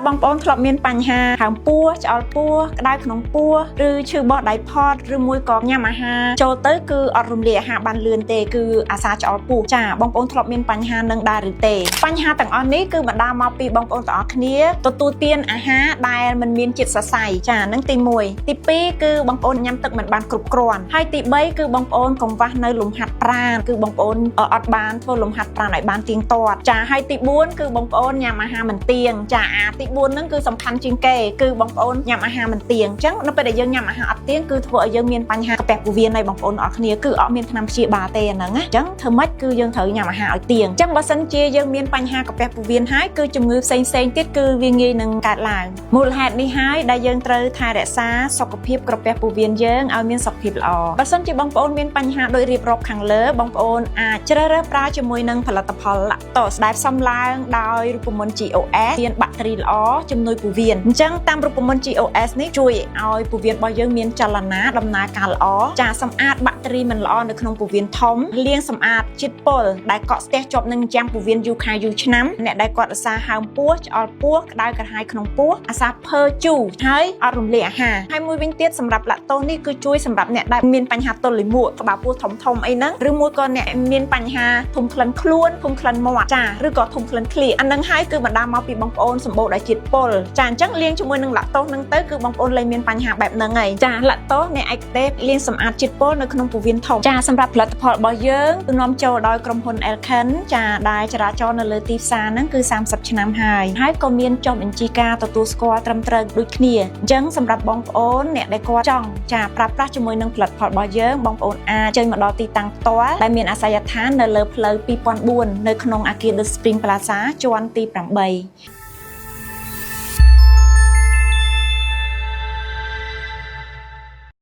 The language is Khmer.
បងប្អូនធ្លាប់មានបញ្ហាហើមពោះឆ្អល់ពោះក្តៅក្នុងពោះឬឈឺបោះដៃផតឬមួយក៏ញ៉ាំអាហារចូលទៅគឺអត់រំលាយអាហារបានលឿនទេគឺអាសាឆ្អល់ពោះចាបងប្អូនធ្លាប់មានបញ្ហានឹងដែរឬទេបញ្ហាទាំងអស់នេះគឺបណ្ដាលមកពីបងប្អូនទាំងអស់គ្នាទទួលទានអាហារដែលមិនមានជាតិសរសៃចានឹងទី1ទី2គឺបងប្អូនញ៉ាំទឹកមិនបានគ្រប់គ្រាន់ហើយទី3គឺបងប្អូនកង្វះនៅលំហាត់ប្រាណគឺបងប្អូនអត់បានធ្វើលំហាត់ប្រាណឲ្យបានទៀងទាត់ចាហើយទី4គឺបងប្អូនញ៉ាំអាហារមិនទៀងចាអាទី4ហ្នឹងគឺសំខាន់ជាងគេគឺបងប្អូនញ៉ាំអាហារមិនទៀងអញ្ចឹងនៅពេលដែលយើងញ៉ាំអាហារអត់ទៀងគឺធ្វើឲ្យយើងមានបញ្ហាក្រពះពោះវៀនហើយបងប្អូនអរគ្នាគឺអត់មានថ្នាំព្យាបាលទេអាហ្នឹងណាអញ្ចឹងធ្វើម៉េចគឺយើងត្រូវញ៉ាំអាហារឲ្យទៀងអញ្ចឹងបើសិនជាយើងមានបញ្ហាក្រពះពោះវៀនហើយគឺជំងឺផ្សេងផ្សេងៗទៀតគឺវាងាយនឹងកើតឡើងមូលហេតុនេះហើយដែលយើងត្រូវថែរក្សាសុខភាពក្រពះពោះវៀនយើងឲ្យមានសុខភាពល្អបើសិនជាបងប្អូនមានបញ្ហាដូចរៀបរាប់ខាងលើបងប្អូនអាចជ្រើសរើសប្រើជាមួយនឹងផលិតផលឡាក់តូសដែលផ្សំឡើងដោយរូបមន្ត GOS មានបាក់តេរីល្អជំនួយពោះវៀនអញ្ចឹងតាមរូបមន្ត GOS នេះជួយឲ្យពោះវៀនរបស់យើងមានចលនាដំណើរការល្អចាសម្អាតបាក់តេរីមិនល្អនៅក្នុងពោះវៀនធំលាងសម្អាតជាតិពុលដែលកក់ស្ទះជាប់នឹងចាំពោះវៀនយូរខែយូរឆ្នាំអ្នកដែលគាត់អាសាហើមពោះឆ្អល់ពោះក្តៅក្រហាយក្នុងពោះអាសាភើជូរហើយអត់រំលាយអាហារហើយមួយវិញទៀតសម្រាប់ឡាក់តូសនេះគឺជួយសម្រាប់អ្នកដែលមានបញ្ហាទល់លាមកក្បាលពោះធំធំអីហ្នឹងឬមួយក៏អ្នកមានបញ្ហាធុំក្លិនខ្លួនធុំក្លិនមាត់ចាឬក៏ធុំក្លិនក្លៀកអាហ្នឹងហើយគឺបណ្ដាលមកពីបងប្អូនសម្បូរដោយជាតិពុលចាអញ្ចឹងលាងជាមួយនឹងឡាក់តូសហ្នឹងទៅគឺបងប្អូនលែងមានបញ្ហាបែបហ្នឹងហើយចាឡាក់តូសអ្នកឯកទេសលាងសម្អាតជាតិពុលនៅក្នុងពោះវៀនធំចាសម្រាប់ផលិតផលរបស់យើងគឺនាំចូលដោយក្រុមហ៊ុន Elken ចាដែលចរាចរណ៍នៅលើទីផ្សារហ្នឹងគឺ30ឆ្នាំហើយហើយក៏មានចុះបញ្ជីការទទួលស្គាល់ត្រឹមត្រូវដូចគ្នាអញ្ចឹងសម្រាប់បងប្អូនអ្នកដែលគាត់ចង់ចាប្រើប្រាស់ជាមួយនឹងផលិតផលរបស់យើងបងប្អូនអាចចេញមកដល់ទីតាំងផ្ទាល់ដែលមានអាសយដ្ឋាននៅលើផ្លូវ2004នៅក្នុងអគារ The Spring Plaza ជាន់ទី8។